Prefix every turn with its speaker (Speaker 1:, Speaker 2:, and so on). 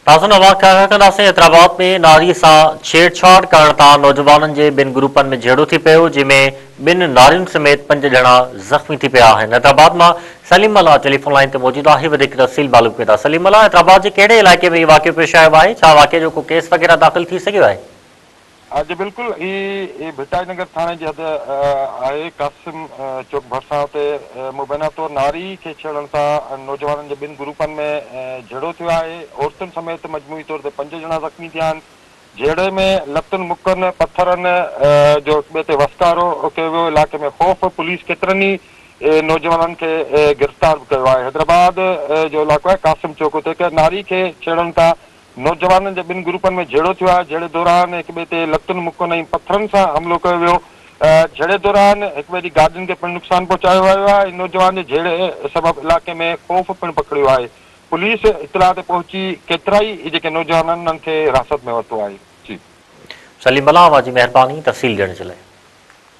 Speaker 1: تازن اوهان کي آگاهه ڪنداسين حيدرآباد ۾ ناري سان ڇيڙڇاڙ ڪرڻ تان نوجوانن جي ٻن گروپن ۾ جهيڙو ٿي پيو جنهن ۾ ٻن نارين سميت پنج ڄڻا زخمي ٿي پيا آهن حيدرآباد مان سليم ملاح ٽيليفون لائين تي موجود آهي وڌيڪ تفصيل معلوم ڪيون ٿا سليم ملاح حيدرآباد جي ڪهڙي علائقي ۾ هي واقعو پيش آيو آهي ڇا واقعي جو ڪو ڪيس وغيره داخل ٿي سگهيو آهي؟
Speaker 2: جي بلڪل هي ڀٽائي نگر ٿاڻي جي حد آهي قاسم چوڪ ڀرسان اتي مبينا طور ناري کي ڇيڙڻ تان نوجوانن جي ٻن گروپن ۾ جهيڙو ٿيو آهي عورتن سميت مجموعي طور تي پنج ڄڻا زخمي ٿيا آهن جهيڙي ۾ لتن مڪن پٿرن جو هڪ ٻئي تي وسڪارو ڪيو ويو علائقي ۾ خوف پوليس ڪيترن ئي نوجوانن کي گرفتار به ڪيو آهي حيدرآباد جو علائقو آهي قاسم چوڪ اتي هڪ ناري کي ڇيڙڻ تان نوجوانن جي ٻن گروپن ۾ جهيڙو ٿيو آهي، جهيڙي دوران هڪ ٻئي تي لتن، مڪن ۽ پٿرن سان حملو ڪيو ويو، جهيڙي دوران هڪ ٻئي جي گاڏين کي پڻ نقصان پهچايو ويو آهي، نوجوان جي جهيڙي سبب علائقي ۾ خوف پڻ پکڙيو آهي، پوليس اطلاع تي پهچي ڪيترائي جيڪي نوجوان آهن انهن کي حراست ۾ ورتو آهي. جي.
Speaker 1: سليم ملاح اوهان جي مهرباني تفصيل ڏيڻ جي لاء.